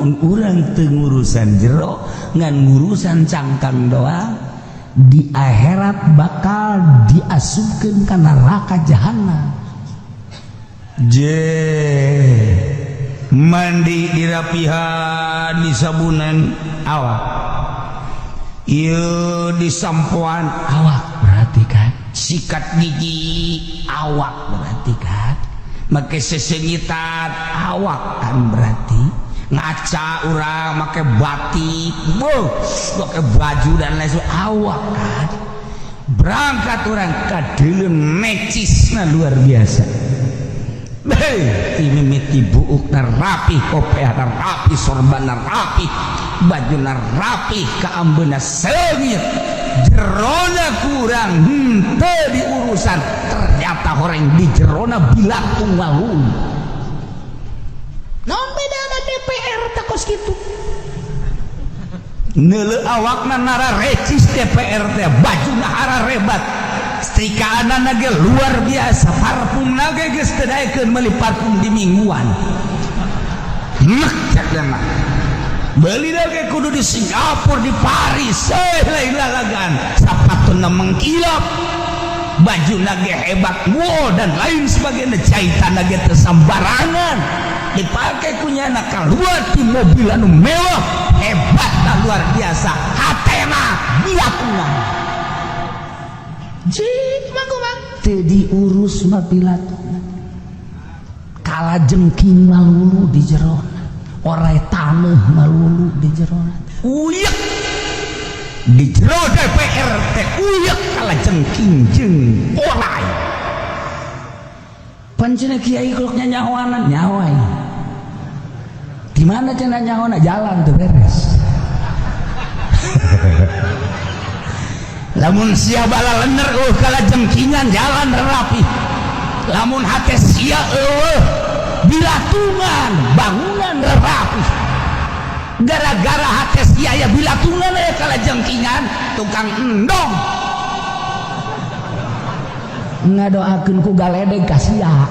Urang teu ngurusan jero, ngan ngurusan cangkang doang, di akhirat bakal diasupkeun ka neraka jahanam. Je mandi dirapihan, disabunan awak, ieu disampoan. Awak berarti kan. Sikat gigi. Awak berarti kan. Make sesengitan. Awak kan berarti. Ngaca urang make batik, boh, make baju dan lain sebagainya. Awak kan. Berangkat urang kadeuleu necisna luar biasa. Hei, mimiti buukna rapi, kopeahna rapi, sorbanna rapi, bajuna rapi, kaambeuna seungit, jerona kurang henteu diurusan. Ternyata horeng di jerona bilatung malung. Naon bedana DPR teh kos kitu? Neuleu awakna nara recis DPR teh, bajuna hararebat, setrikaanana ge luar biasa, parfumna ge geus teu daekeun meuli parfum di mingguan. Nek cek mah beli ge kudu di Singapura, di Paris, eh lain lalagan, sapatuna mengkilap, bajuna ge hebat, wow, dan lain sebagainya, jahitan ge teu sambarangan dipakai ku nyana, keluar di mobil anu mewah, hebat dah, luar biasa, hatena bilatungan. Jik mah kumaha teu diurus mah bilatungan, kala jengking malulu di jerona, orai taneuh malulu di jerona. Uyek di jero DPR teh, uyek kala jengking jeung orai. Pancena kiai kalau nyahoanan nyawa di mana cenah nyahoana jalan tuh beres. Lamun sia bala lener kala jengkingan, jalan rapi. Lamun hate sia eueuh bilatungan, bangunan rapi. Gara-gara hate sia ya bilatungan ya kala jengkingan, tukang endong. Ngadoakeun ku galedeg ka sia.